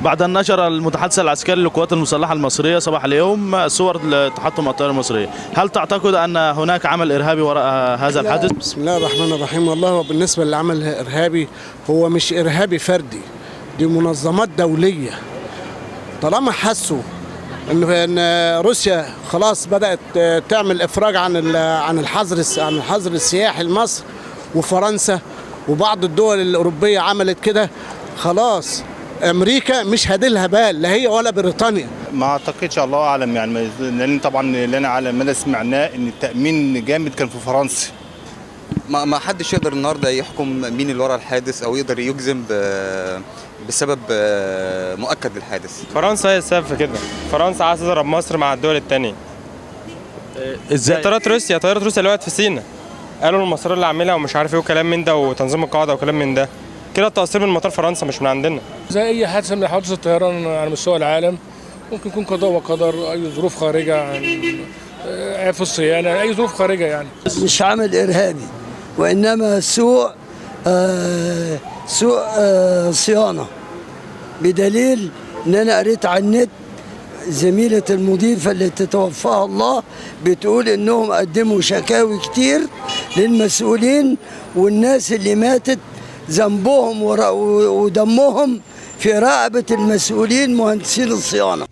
بعد أن نشر المتحدث العسكري للقوات المسلحة المصرية صباح اليوم صور لتحطم الطائرة المصرية، هل تعتقد أن هناك عمل إرهابي وراء هذا الحادث؟ بسم الله الرحمن الرحيم. والله هو بالنسبة للعمل الإرهابي هو مش إرهابي فردي، دي منظمات دولية. طالما حسوا ان روسيا خلاص بدأت تعمل إفراج عن الحظر السياحي لمصر، وفرنسا وبعض الدول الأوروبية عملت كده، خلاص أمريكا مش هادلها بال، لا هي ولا بريطانيا. ما اعتقدش، الله اعلم يعني، لان طبعا اللي انا على ما سمعناه ان التامين جامد كان في فرنسا. ما حدش يقدر النهارده يحكم مين اللي ورا الحادث او يقدر يجزم بسبب مؤكد للحادث. فرنسا هي السبب في كده. فرنسا عايزه تضرب مصر مع الدول التانية. ازاي؟ طيارات روسيا اللي وقعت في سينا، قالوا المصريين اللي عاملها ومش عارف ايه وكلام من ده وتنظيم القاعدة وكلام من ده كده. التقصير من مطار فرنسا مش من عندنا. زي اي حادثه من حوادث الطيران على مستوى العالم، ممكن يكون قضاء وقدر، اي ظروف خارجه عن عيب في الصيانه، اي ظروف خارجه يعني. مش عمل إرهابي، وإنما سوء صيانة، بدليل إن أنا قريت على النت زميلة المضيفة اللي تتوفاها الله بتقول إنهم قدموا شكاوي كتير للمسؤولين، والناس اللي ماتت ذنبهم ودمهم في رقبة المسؤولين مهندسين الصيانة.